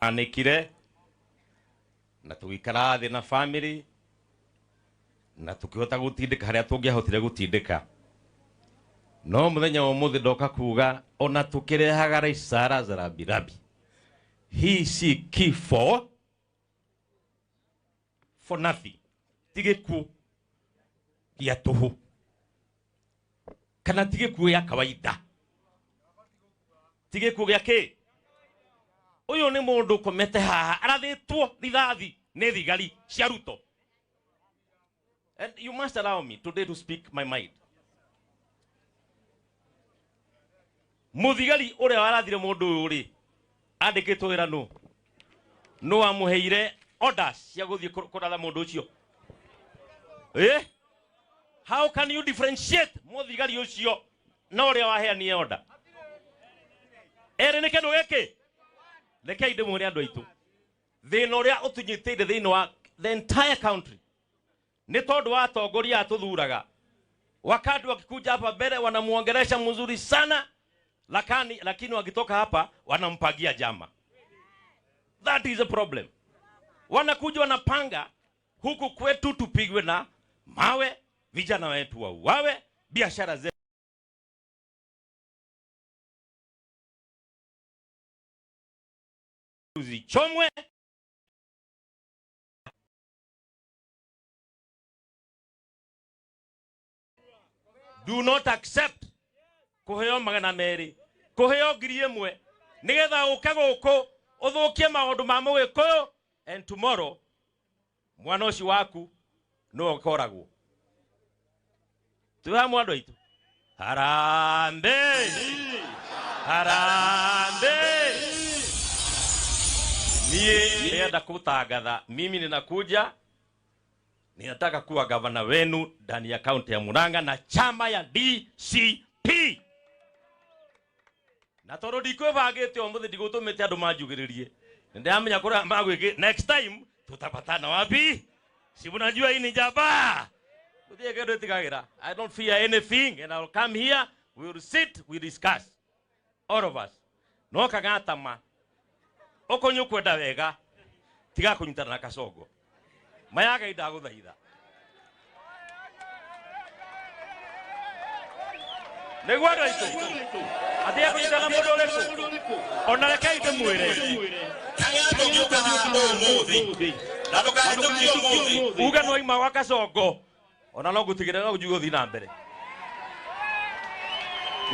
Anĩkire na tũgĩikara thĩ na family na tũkĩhota gũtindĩka harĩa tũngĩahotire gũtindĩka. No mũthenya wa ũmũthĩ ndoka kuga ona tũkĩrehaga risara za rabirabi, hii si kifo for nothing, ti gĩkuũ gĩa tũhũ kana ti gĩkuũ gĩa kawaida, ti gĩkuũ gĩa kĩ. Ũyũ nĩ mũndũ ũkomete haha arathĩtwo rithathi nĩ thigari cia Ruto. And you must allow me today to speak my mind. Muthigari uria warathire mundu uyu ri andikitwo wira nu nu amuheire orders cia guthie kuratha mundu ucio. How can you differentiate muthigari ucio na uria waheanie order? Ere ni kindu giki. Rekei ndimwire andu aitu, thina uria utunyitire thiini wa the entire country ni tondu wa atongoria atuthuraga. Wakati wakikuja hapa mbele wanamuongelesha mzuri sana, lakini wakitoka hapa wanampangia jama. That is a problem. Wanakuja wanapanga huku kwetu tupigwe na mawe, vijana wetu wauawe, biashara zetu zichomwe. Do not accept kuheo magana meri, kuheo ngiri ĩmwe nigetha uke guku uthukie maundu ma mugikuyu, and tomorrow mwana ucio waku no ukoragwo. Twi hamwe andu aitu. Harambee, harambee. Niĩ ndĩrenda kutangatha mimi ninakuja, ninataka kuwa gavana wenu ndani ya kaunti ya Murang'a na chama ya DCP. Na tondu ndikwĩbangĩte ũmũthĩ ndigũtũmĩte andũ manjugĩrĩrie, nĩndĩramenya kũrĩa magwĩkĩ. Next time tutapatana wapi? Si mnajua hii ni njamba. Gũtirĩ kĩndũ ĩtigagĩra. I don't fear anything and I'll come here, we will sit, we discuss. All of us. No kagatama okonyo kwenda wega tiga kunyitana na Kasongo. Mayaga ndagũthaitha. Nĩguo andũ aitũ atige kũnyitana na mũndũ ũrĩkũ, ona rekei ndĩmwĩre Kang'ata ũgĩũka haha ũmũthĩ na ndũkahĩtũkie ũmũthĩ, uge no ima gwa Kasongo, ona no ngũtigĩre no njuge ũthiĩ na mbere.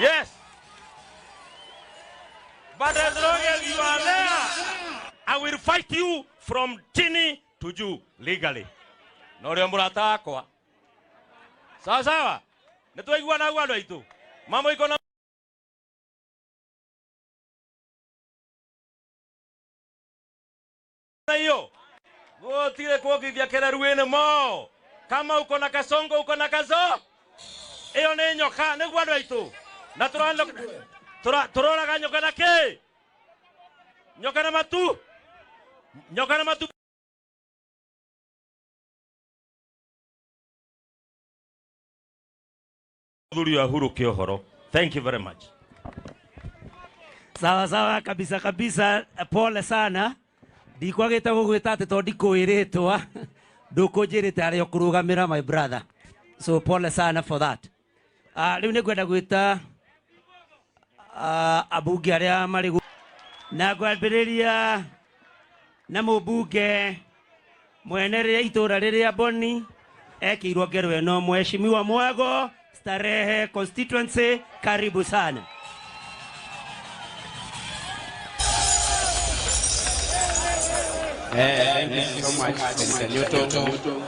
Yes, but as long as you are there, I will fight you from chini to juu legally. Na ũrĩa mũrata wakwa. Sawa sawa, nĩtwaiguana ũguo andũ aitũ. Mambo iko na hiyo gũtirĩ kuongithia kĩreru-inĩ mo. Kama uko na Kasongo uko na Kazo, ĩyo nĩ nyoka. Nĩguo andũ aitũ, na tũroraga nyoka na kĩ? Nyoka na matu, nyoka na matu. Mũthuri wa hurũke ũhoro. Thank you very much. Sawa sawa kabisa kabisa, pole sana. Ndikwagĩte gũgwĩta atĩ tondũ ndikũĩ rĩtwa, ndũkũnjĩrĩte harĩa ũkũrũgamĩra, my brother, so pole sana for that. Rĩu nĩ ngwenda gwĩta ambunge arĩa marĩ na ngwambĩrĩria na mũmbunge mwene rĩrĩa itũra rĩrĩa Boni ekĩirwo ngero ĩno, Mheshimiwa Mwago, Starehe constituency, karibu sana. Thank you so much, Senator Newton.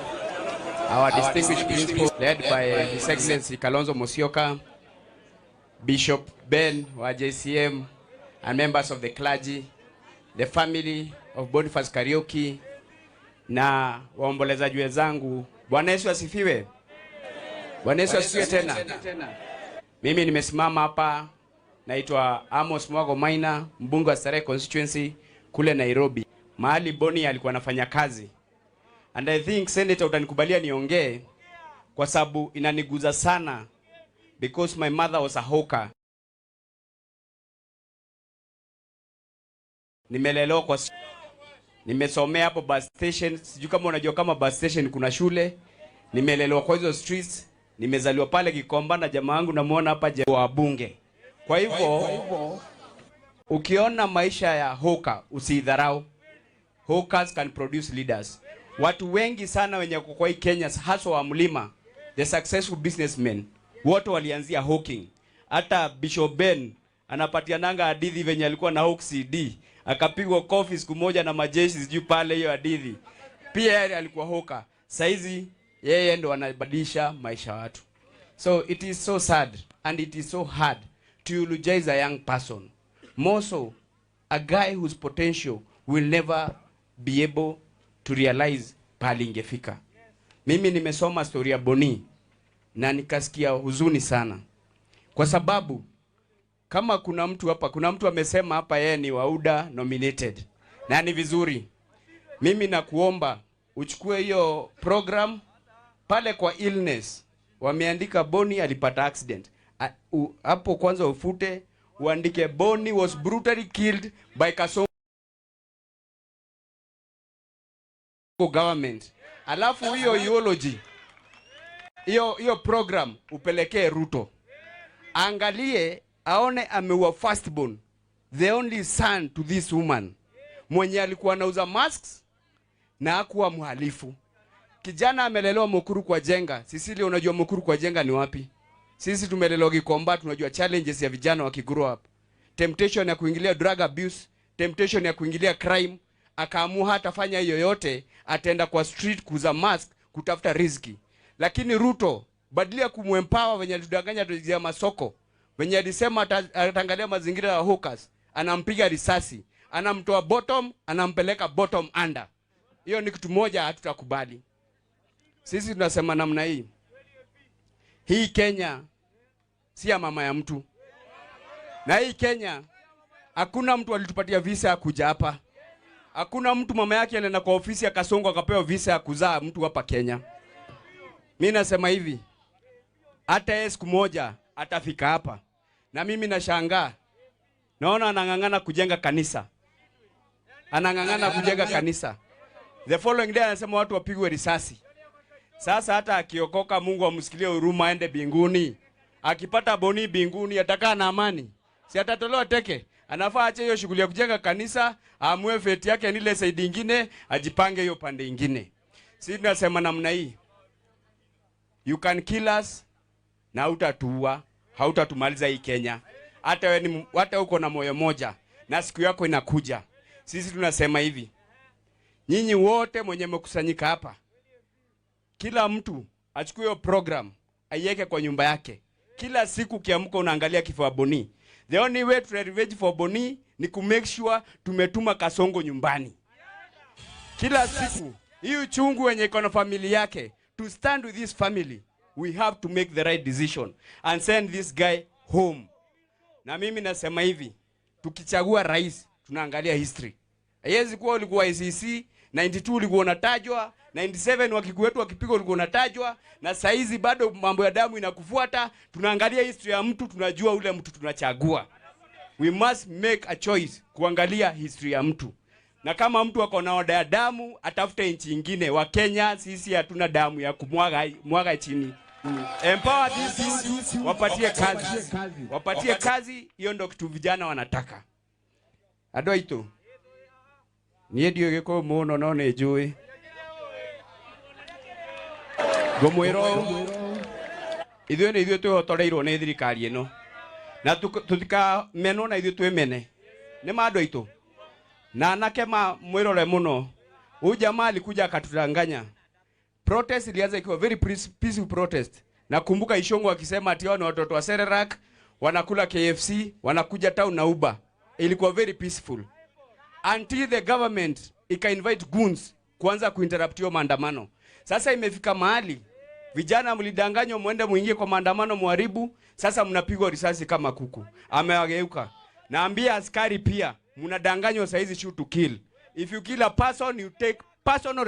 Our distinguished principal, led by His Excellency Kalonzo Musyoka, Bishop Ben wa JCM, and members of the clergy, the family of Boniface Kariuki, na waombolezaji wenzangu. Bwana Yesu asifiwe. Bwana Yesu asifiwe tena. Mimi nimesimama hapa, naitwa Amos Mwago Maina, mbunge wa Starehe constituency kule Nairobi, mahali Boni alikuwa anafanya kazi. And I think Senator utanikubalia niongee kwa sababu inaniguza sana, because my mother was a hawker. Nimelelewa kwa, nimesomea hapo bus station. Sijui kama unajua kama bus station kuna shule. Nimelelewa kwa hizo streets, nimezaliwa pale Gikomba na jamaa wangu namuona hapa wa bunge. Kwa hivyo ukiona maisha ya hawker usidharau. Hawkers can produce leaders. Watu wengi sana wenye kwa hii Kenya, haswa wa mlima, the successful businessmen, wote walianzia hawking. Hata Bishop Ben anapatiananga hadithi venye alikuwa na hawk CD, akapigwa kofi siku moja na majeshi, sijui pale hiyo hadithi. Pia yeye alikuwa hawker. Saizi yeye ndo anabadilisha maisha watu. So it is so sad and it is so hard to eulogize a young person. More so, a guy whose potential will never be able to realize pahali ingefika. Mimi nimesoma story ya Boni na nikasikia huzuni sana, kwa sababu kama kuna mtu hapa, kuna mtu amesema hapa yeye ni wa UDA nominated, na ni vizuri. Mimi nakuomba uchukue hiyo program pale kwa illness, wameandika Boni alipata accident. Hapo kwanza ufute uandike Boni was brutally killed by Kasongo government. Alafu hiyo eulogy, hiyo program upelekee Ruto, angalie aone ameua firstborn, the only son to this woman, mwenye alikuwa anauza masks na hakuwa mhalifu. Kijana amelelewa Mukuru kwa Jenga. Sisili, unajua Mukuru kwa Jenga ni wapi? Sisi tumelelewa Gikomba, tunajua challenges ya vijana waki grow up. Temptation ya kuingilia drug abuse, temptation ya kuingilia crime. Akaamua hatafanya hiyo yote, ataenda kwa street kuuza mask, kutafuta riziki. Lakini Ruto badala ya kumempower venye alitudanganya ya masoko, venye alisema ataangalia mazingira ya hawkers, anampiga risasi, anamtoa bottom, anampeleka bottom under. Hiyo ni kitu moja hatutakubali. Sisi tunasema namna hii. Hii Kenya si ya mama ya mtu. Na hii Kenya hakuna mtu alitupatia visa ya kuja hapa. Hakuna mtu mama yake alienda kwa ofisi ya Kasongo akapewa visa ya kuzaa mtu hapa Kenya. Mimi nasema hivi, hata yeye siku moja atafika hapa. Na mimi nashangaa. Naona anang'ang'ana kujenga kanisa. Anang'ang'ana kujenga kanisa. The following day anasema watu wapigwe risasi. Sasa hata akiokoka Mungu amsikilie huruma aende binguni. Akipata Boni binguni atakaa na amani. Si atatolewa teke. Anafaa ache hiyo shughuli ya kujenga kanisa, aamue fate yake ni ile side ingine, ajipange hiyo pande ingine. Sisi tunasema namna hii. You can kill us na hautatuua, hautatumaliza hii Kenya. Hata wewe ni hata uko na moyo moja na siku yako inakuja. Sisi tunasema hivi. Nyinyi wote mwenye mmekusanyika hapa, kila mtu achukue hiyo program aiweke kwa nyumba yake. Kila siku ukiamka unaangalia kifo ya Boni. The only way to revenge for Boni ni ku make sure tumetuma Kasongo nyumbani. Kila siku hii uchungu wenye iko na familia yake, to stand with this family, we have to make the right decision and send this guy home. Na mimi nasema hivi, tukichagua rais tunaangalia history. Haiwezi kuwa ulikuwa ICC 92 ulikuwa unatajwa, 97 Wakikuyu wetu wakipigwa ulikuwa unatajwa, na saizi bado mambo ya damu inakufuata. Tunaangalia history ya mtu, tunajua ule mtu tunachagua. We must make a choice kuangalia history ya mtu. Na kama mtu ako na oda ya damu atafute nchi ingine. Wa Kenya sisi hatuna damu ya kumwaga mwaga chini. Empower these youth, wapatie kazi. Wapatie kazi, hiyo ndio kitu vijana wanataka. Andũ aitũ, niĩ ndiũĩ Gĩkũyũ mũno no nĩ njũĩ. Ngũmwĩra ũũ, ithuĩ nĩ ithuĩ twĩhotoreirwo nĩ thirikari ĩno, na tũtikamenwo na ithuĩ twĩmene. Nĩ ma andũ aitũ. Na anake ma mwĩrore mũno. Huyu jamaa alikuja akatudanganya. Protest ilianza ikiwa very peaceful protest. Nakumbuka Ishongo akisema ati hao ni watoto wa Serelak, wanakula KFC, wanakuja town na Uber. Ilikuwa very peaceful. Until the government ika invite goons kuanza kuinterrupt hiyo maandamano. Sasa imefika mahali vijana mlidanganywa muende muingie kwa maandamano muharibu, sasa mnapigwa risasi kama kuku. Amewageuka. Naambia askari pia, mnadanganywa saizi, shoot to kill. If you kill a person, you take personal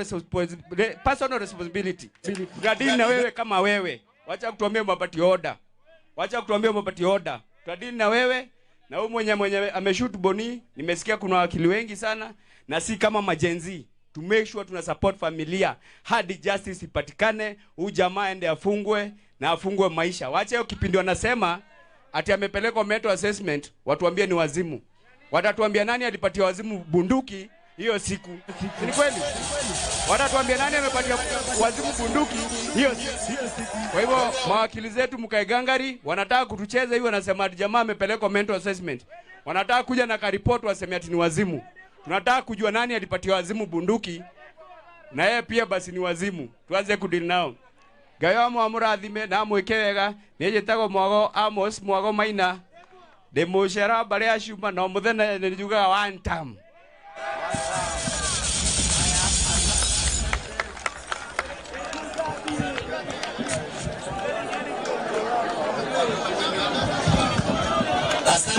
responsibility. Tutadili na wewe kama wewe. Wacha kutuambia mapati order. Wacha kutuambia mapati order. Tutadili na wewe Na huyu mwenye ameshoot Boni, nimesikia kuna wakili wengi sana, na si kama majenzi to make sure tuna support familia hadi justice ipatikane, huyu jamaa aende afungwe na afungwe maisha. Wacha hiyo kipindi wanasema ati amepelekwa mental assessment, watuambie ni wazimu. Watatuambia nani alipatia wazimu bunduki hiyo siku? Si ni kweli? Watatuambia nani amepatia wazimu bunduki hiyo siku? Kwa hivyo mawakili zetu mkae gangari, wanataka kutucheza hivi, wanasema ati jamaa amepelekwa mental assessment. Wanataka kuja na karipoti waseme ati ni wazimu. Tunataka kujua nani alipatia wazimu bunduki, na yeye pia basi ni wazimu. Tuanze kudili nao. Ngai wa amũrathime na amwĩke wega. Niĩ njĩtagwo Mwago Amos Mwago Maina, ndĩ mũcera mbarĩ ya Cuma, no mũthenya nĩ njugaga one term.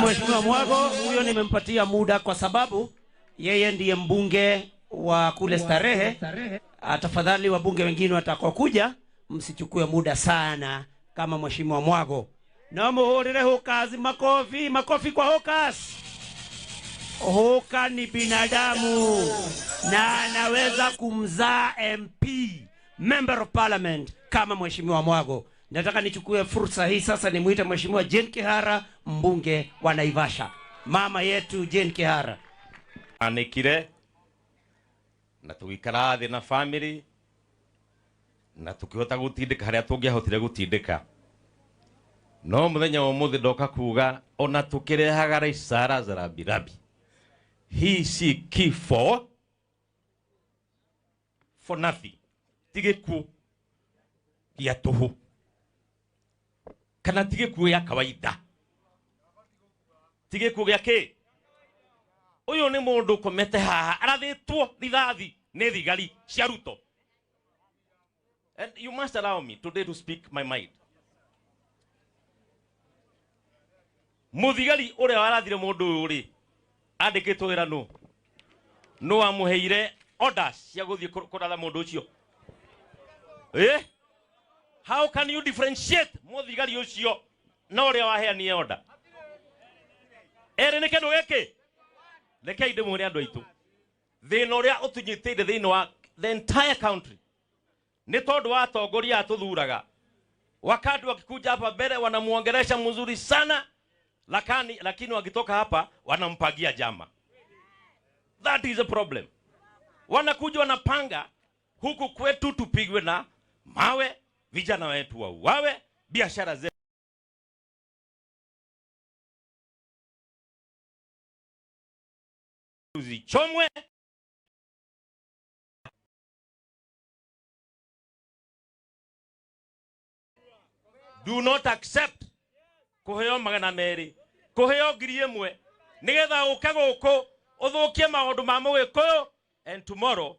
Mheshimiwa Mwago huyo nimempatia muda kwa sababu yeye ndiye mbunge wa kule Starehe. Tafadhali wabunge wengine watakaokuja msichukue muda sana kama Mheshimiwa Mwago. Na muhurire Hukas makofi, makofi kwa Hukas. Huka ni binadamu na anaweza kumzaa MP, Member of Parliament, kama Mheshimiwa Mwago. Nataka nichukue fursa hii sasa nimuite Mheshimiwa Jane Kihara, mbunge wa Naivasha. Mama yetu Jane Kihara. Anikire na tugikara thi na family na tukihota gutindika haria tungiahotire gutindika. No muthenya wa umuthi ndoka kuga ona tukirehaga isara za rabirabi, hii si kifo for nothing, ti gikuo gia tuhu kana ti gikuo gia kawaida, ti gikuo gia ki. Uyu ni mundu ukomete haha arathitwo rithathi ni thigari cia Ruto. And you must allow me today to speak my mind. Muthigari uria warathire mundu uyu ri andikitwo wira nu nu amuheire orders cia guthie kuratha mundu ucio. How can you differentiate muthigari ucio na uria waheanie order? Eri ni kindu giki. Rekei ndimwire andu aitu, thina uria utunyitire thiini wa the entire country ni tondu wa atongoria atuthuraga. Wakati wakikuja hapa mbele wanamuongelesha mzuri sana, lakini wakitoka hapa wanampangia jama. That is a problem. Wanakuja wanapanga huku kwetu tupigwe na mawe, vijana wetu wauawe, biashara zetu zichomwe. Do not accept kuheo magana meri, kuheo ngiri ĩmwe nigetha uke guku uthukie maundu ma mugikuyu, and tomorrow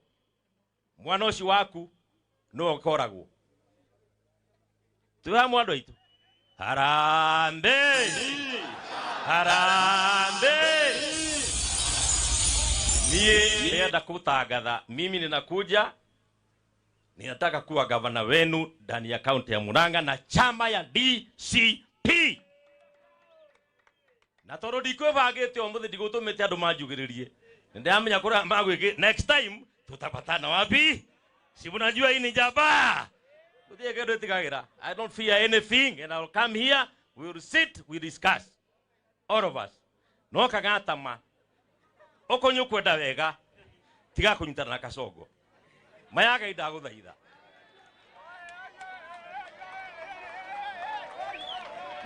mwana ucio waku no ukoragwo. Twi hamwe andu aitu. Harambee, harambee. Niĩ ndĩrenda kutangatha, mimi ninakuja, ninataka kuwa gavana wenu ndani ya kaunti ya Murang'a na chama ya DCP. Na tondu ndikwĩbangĩte ũmũthĩ ndigũtũmĩte andũ manjugĩrĩrie, nĩndĩramenya kũrĩa magwĩkĩ. Next time tutapatana wapi? Si mnajua hii ni njamba. Gũtirĩ kĩndũ ĩtigagĩra. I don't fear anything and I'll come here, we will sit, we discuss. All of us. No kagatama okonyo kwenda wega tiga kunyitana na Kasongo. Mayaga ndaguthaitha.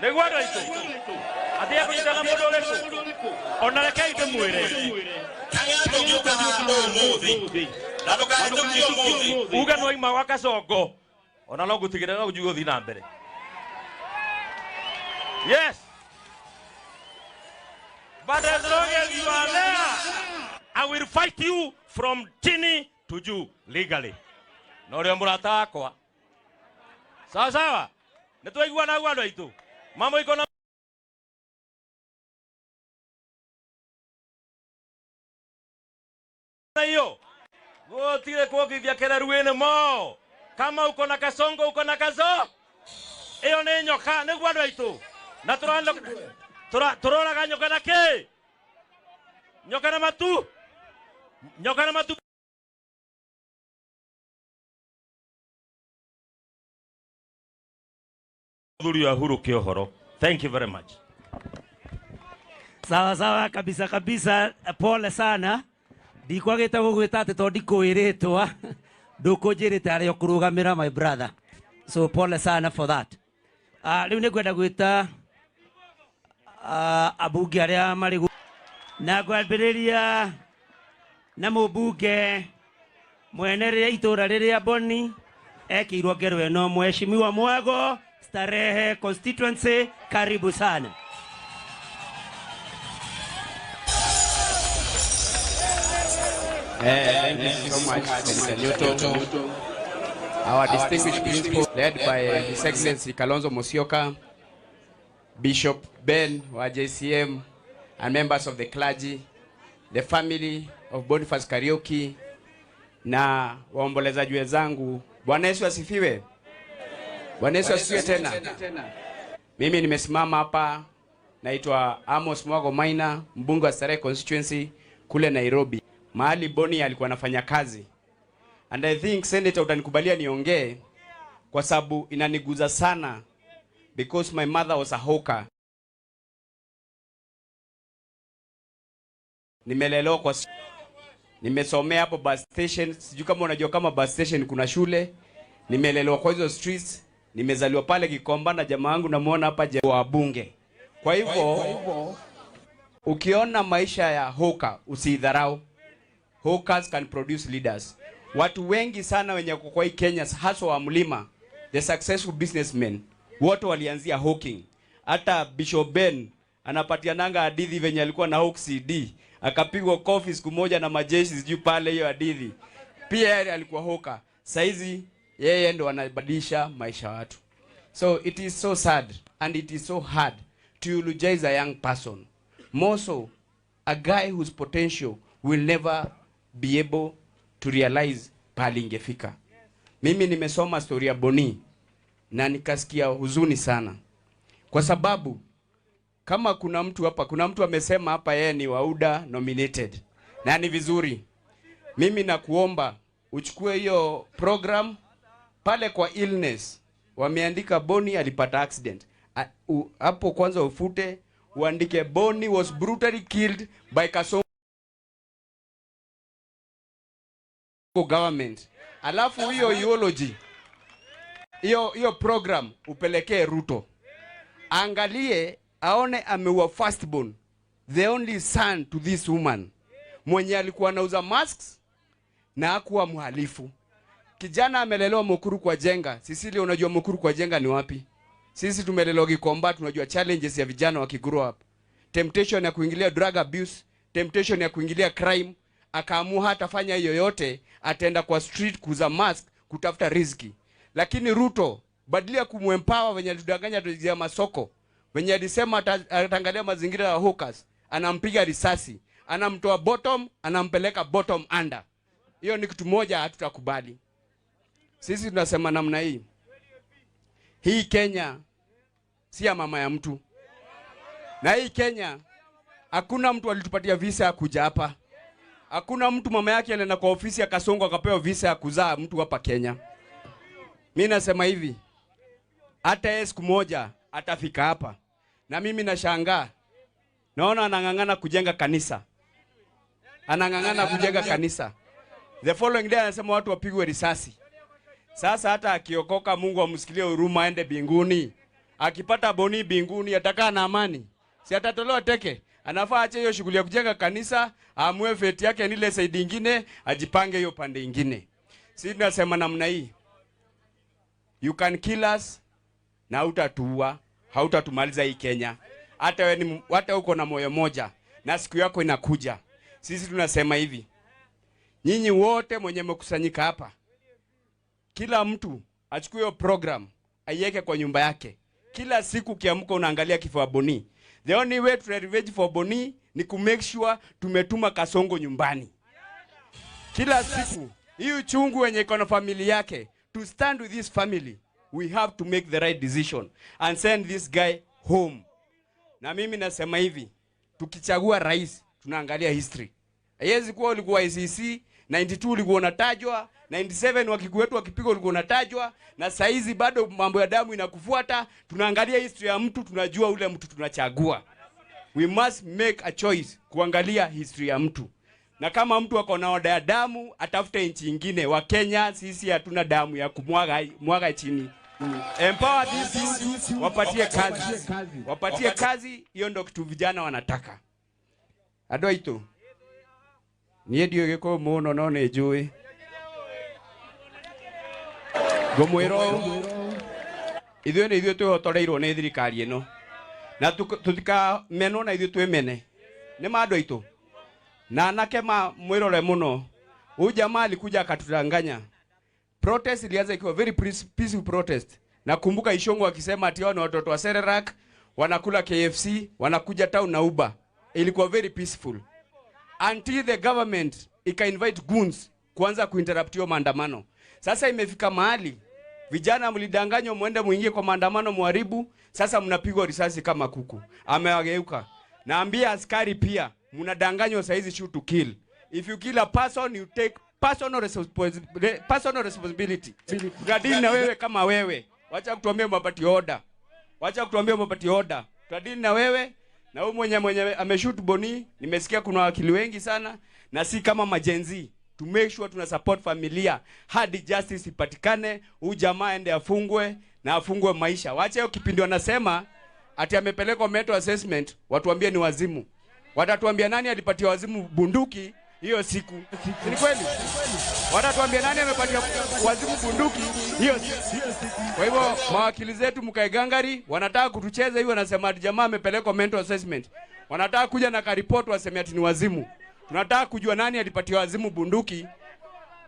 Nĩguo andũ aitũ atige kũnyitana na mũndũ ũrĩkũ, ona rekei ndĩmwĩre Kang'ata ũngĩũka haha ũmũthĩ na ndũkahĩtũkie ũmũthĩ, uge no ima gwa Kasongo, ona no ngũtigĩre no njuge ũthiĩ na mbere. Yes, but as long as you are there, I will fight you from chini to juu legally. Na ũrĩa mũrata wakwa. Sawa sawa, nĩtwaiguana ũguo andũ aitũ. Mambo iko na hiyo. Gũtirĩ kuongithia kereru-inĩ mo. Kama uko na Kasongo, uko na Kazo. Ĩyo nĩ nyoka, nĩguo andũ aitũ. Na tũrona Turoraga nyoka na kĩ? Nyoka na matu. Nyoka na matu. Thuri ahuruke ũhoro. Thank you very much. Sawa sawa kabisa kabisa, pole sana. Ndikwagĩte gũgwĩta atĩ tondũ ndikũĩrĩtwa ndũkũnjĩrĩte harĩa ũkũrũgamĩra, my brother, so pole sana for that. Rĩu nĩ ngwenda gwĩta ambunge arĩa marĩ na ngwambĩrĩria na mũmbunge mwene rĩrĩa itũra rĩrĩa Boni ekĩirwo ngero ĩno, Mheshimiwa Mwago, Starehe constituency, karibu sana. Thank you so much, Senator Newton. Our distinguished principal, led by His Excellency Kalonzo Musyoka, Bishop Ben wa JCM, and members of the clergy, the family of Boniface Kariuki, na waombolezaji wenzangu. Bwana Yesu asifiwe. Bwana Yesu asifiwe tena. Mimi nimesimama hapa, naitwa Amos Mwago Maina, mbunge wa Starehe constituency kule Nairobi, mahali Boni alikuwa anafanya kazi. And I think, Senator, utanikubalia niongee kwa sababu inaniguza sana, because my mother was a hawker. Nimelelewa kwa, nimesomea hapo bus station, sijui kama unajua kama bus station kuna shule. Nimelelewa kwa hizo streets, nimezaliwa pale Gikomba na jamaa wangu namuona hapa wa bunge. Kwa hivyo ukiona maisha ya hawker usidharau. Hawkers can produce leaders. Watu wengi sana wenye kwa hii Kenya, haswa wa mlima, the successful businessmen, wote walianzia hawking. Hata Bishop Ben anapatiananga hadithi venye alikuwa na hawk CD, akapigwa kofi siku moja na majeshi, sijui pale hiyo hadithi. Pia yeye alikuwa hawker. Saizi yeye ndo anabadilisha maisha watu. So it is so sad and it is so hard to eulogize a young person. More so, a guy whose potential will never be able to realize pahali ingefika. Mimi nimesoma story ya Boni na nikasikia huzuni sana, kwa sababu kama kuna mtu hapa, kuna mtu amesema hapa yeye ni Wauda nominated, na ni vizuri. Mimi nakuomba uchukue hiyo program pale kwa illness, wameandika Boni alipata accident. Hapo kwanza ufute, uandike Boni was brutally killed by Kasongo government. Alafu hiyo eulogy, hiyo program upelekee Ruto, angalie aone ameua firstborn, the only son to this woman, mwenye alikuwa anauza masks na hakuwa mhalifu. Kijana amelelewa Mukuru kwa Jenga. Sisili, unajua Mukuru kwa Jenga ni wapi? Sisi tumelelewa Gikomba, tunajua challenges ya vijana wa grow up. Temptation ya kuingilia drug abuse, temptation ya kuingilia crime. Akaamua hatafanya hiyo yote, ataenda kwa street kuuza mask, kutafuta riziki. Lakini Ruto, badala ya kumempower venye alitudanganya tujia masoko, venye alisema ataangalia mazingira ya hawkers, anampiga risasi, anamtoa bottom, anampeleka bottom under. Hiyo ni kitu moja hatutakubali. Sisi tunasema namna hii. Hii Kenya si ya mama ya mtu. Na hii Kenya hakuna mtu alitupatia visa ya kuja hapa. Hakuna mtu mama yake alienda kwa ofisi ya Kasongo akapewa visa ya kuzaa mtu hapa Kenya. Mimi nasema hivi, hata yeye siku moja atafika hapa. Na mimi nashangaa, naona anang'ang'ana kujenga kanisa. Anang'ang'ana kujenga kanisa. The following day anasema watu wapigwe risasi. Sasa hata akiokoka, Mungu amsikilie huruma aende binguni. Akipata Boni binguni atakaa na amani. Si atatolewa teke. Anafaa ache hiyo shughuli ya kujenga kanisa, aamue fate yake ni ile side ingine, ajipange hiyo pande ingine. Sisi tunasema namna hii. You can kill us na hautatuua, hautatumaliza hii Kenya. Hata wewe ni, hata uko na moyo moja na siku yako inakuja. Sisi tunasema hivi. Nyinyi wote mwenye mmekusanyika hapa, kila mtu achukue hiyo program aiweke kwa nyumba yake. Kila siku ukiamka unaangalia kifo ya Boni. The only way to revenge for Boni ni ku make sure tumetuma Kasongo nyumbani. Kila siku hii uchungu wenye iko na familia yake, to stand with this family, we have to make the right decision and send this guy home. Na Na mimi nasema hivi, tukichagua rais tunaangalia history. Haiwezi kuwa ulikuwa ICC 92 ulikuwa unatajwa, 97 Wakikuyu wetu wakipigwa ulikuwa unatajwa, na saizi bado mambo ya damu inakufuata. Tunaangalia history ya mtu, tunajua ule mtu tunachagua. We must make a choice kuangalia history ya mtu, na kama mtu ako na oda ya damu atafute nchi ingine. Wa Kenya sisi hatuna damu ya kumwaga mwaga chini. Empower these youth, wapatie kazi, wapatie kazi. Hiyo ndio kitu vijana wanataka. Andũ aitũ, niĩ ndiũĩ Gĩkũyũ mũno, no nĩ njũĩ ngũmwĩra ũũ, ithuĩ nĩ ithuĩ twĩhotoreirwo nĩ thirikari ĩno, na tũtikamenwo na ithuĩ twĩmene. Nĩ ma, andũ aitũ na anake, ma mwĩrore mũno. Huyu jamaa alikuja akatudanganya. Protest ilianza ikiwa very peaceful protest. Nakumbuka Ichung'wah akisema ati hao ni watoto wa Serelak, wanakula KFC, wanakuja town na Uber. Ilikuwa very peaceful until the government ika invite goons kuanza kuinterrupt hiyo maandamano. Sasa imefika mahali vijana mlidanganywa mwende muingie kwa maandamano muharibu, sasa mnapigwa risasi kama kuku. Amewageuka. Naambia askari pia, mnadanganywa saizi, shoot to kill. If you kill a person, you take personal responsibility. Tutadili na wewe kama wewe. Wacha kutuambia mapati order. Wacha kutuambia mapati order. Tutadili na wewe na huyu mwenye ameshoot Boni. Nimesikia kuna wakili wengi sana, na si kama ma-Gen Z to make sure tuna support familia hadi justice ipatikane, huyu jamaa ende afungwe na afungwe maisha. Wacha hiyo kipindi wanasema ati amepelekwa mental assessment, watuambie ni wazimu. Watatuambia nani alipatia wazimu bunduki hiyo siku? Si ni kweli? Watatuambia nani amepatia wazimu bunduki hiyo siku? Kwa hivyo mawakili zetu mkae gangari, wanataka kutucheza hivi, wanasema ati jamaa amepelekwa mental assessment. Wanataka kuja na karipoti waseme ati ni wazimu. Tunataka kujua nani alipatia wazimu bunduki,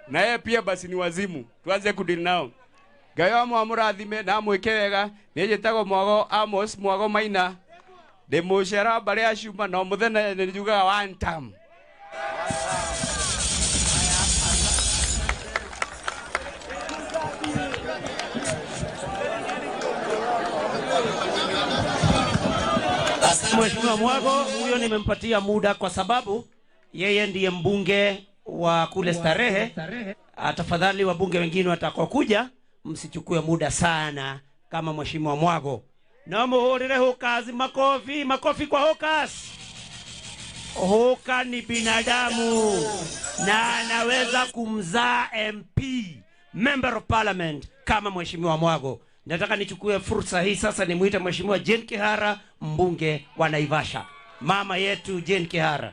na yeye pia basi ni wazimu. Tuanze kudili nao. Ngai wa amũrathime na amwĩke wega. Niĩ njĩtagwo Mwago Amos Mwago Maina, ndĩ mũcera wa mbarĩ ya Cuma, no mũthenya nĩ njugaga one term. Mheshimiwa Mwago huyo nimempatia muda kwa sababu yeye ndiye mbunge wa kule Starehe. Tafadhali wabunge wengine watakaokuja msichukue muda sana kama Mheshimiwa Mwago. Na muhurire Hawkers makofi, makofi kwa Hawkers. Hoka ni binadamu na anaweza kumzaa MP, Member of Parliament, kama Mheshimiwa Mwago. Nataka nichukue fursa hii sasa nimuite Mheshimiwa Jane Kihara, mbunge wa Naivasha, mama yetu Jane Kihara.